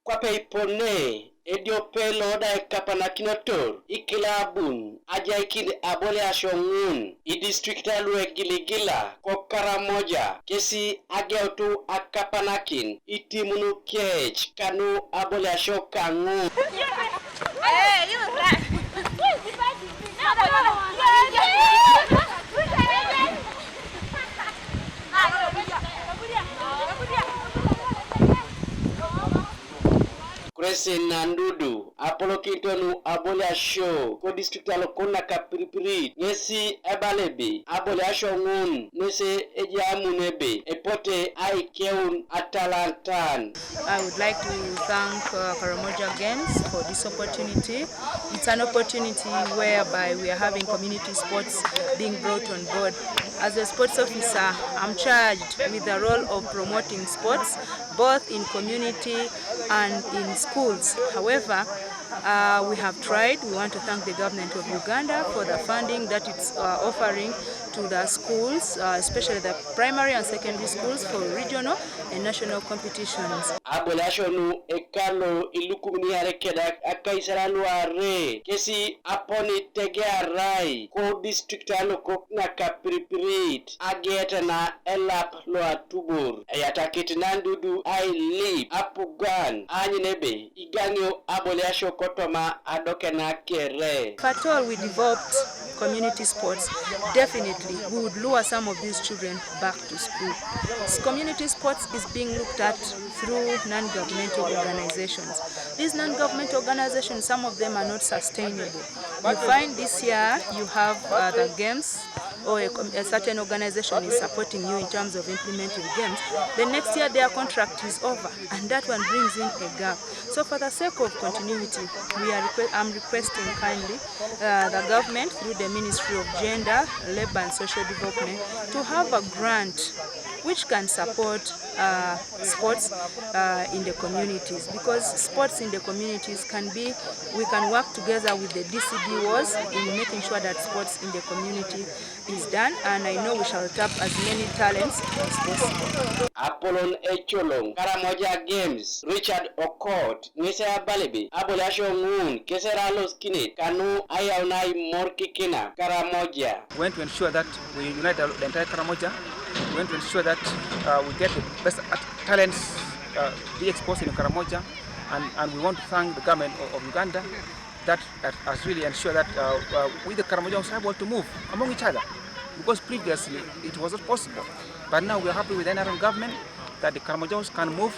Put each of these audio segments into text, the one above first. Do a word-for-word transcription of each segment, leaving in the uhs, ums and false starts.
Kwape ipone ediope lo da ikapanakinotor ikilabun ajaikin aboliasio ŋun idistrikta lu egiligila ko Karamoja kesi ageutu akapanakin itimun kec kanu aboliasio kaŋun. Kuresin Nandudu apolokinit nu aboliasio kodistrikta lokon nakapiripirit ŋesi ebala ebe aboliasio ŋun nese ejai amun ebe epote aikeun atalantan. I would like to thank uh, Karamoja Games for this opportunity. It's an opportunity whereby we are having community sports being brought on board. As a sports officer, I'm charged with the role of promoting sports both in community and in schools. However, uh, we have tried. We want to thank the government of Uganda for the funding that it's uh, offering to the schools, uh, especially the primary and secondary schools, for regional and national competitions. Aboliasio nu ekalo ilukumin iare keda akaisare luare kesi aponi tegearai kodistrikta lokok nakapiripirit ageet na elap lo atubor. Eyatakit Nandudu ailip apugan aanyun ebe igaŋio aboliasio kotoma adokenak kere. If at all we developed community sports, definitely we would lure some of these children back to school. Community sports is being looked at through non-governmental organizations. These non-governmental organizations, some of them are not sustainable. You find this year you have uh, the games or a, a certain organization is supporting you in terms of implementing games. The next year their contract is over and that one brings in a gap. So for the sake of continuity, we are request, I'm requesting kindly uh, the government through the Ministry of Gender, Labor and Social Development to have a grant which can support uh, sports uh, in the communities, because sports in the communities can be, we can work together with the D C D Os in making sure that sports in the community is done, and I know we shall tap as many talents as possible. Apolon Echolong, Karamoja Games, Richard Okot, ŋesi abala ebe aboliasio ŋun kesi erai alosikinet kanu ayaun aimor kikina Karamoja. We want to ensure that we unite the entire Karamoja. We want to ensure that uh, we get the best at- talents uh, be exposed in Karamoja, and, and we want to thank the government of, of Uganda that, that has really ensured that uh, uh, we the Karamojong are able to move among each other, because previously it was not possible. But now we are happy with the N R M government that the Karamojong can move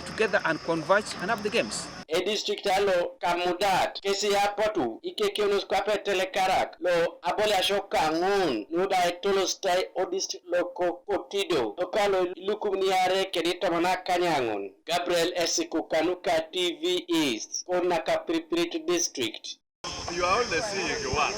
together and converge and have the games. Edistrict alo Kamudat kesi apotu ikekeunos kwape telekarak lo aboliasio kaŋun nuda etolositai odistrict loko Kotido okalo ilukumin iare kedi tomon akanyaŋun. Gabriel Esiku kanuka T V East, kona Kapiripirit District. You are only seeing one.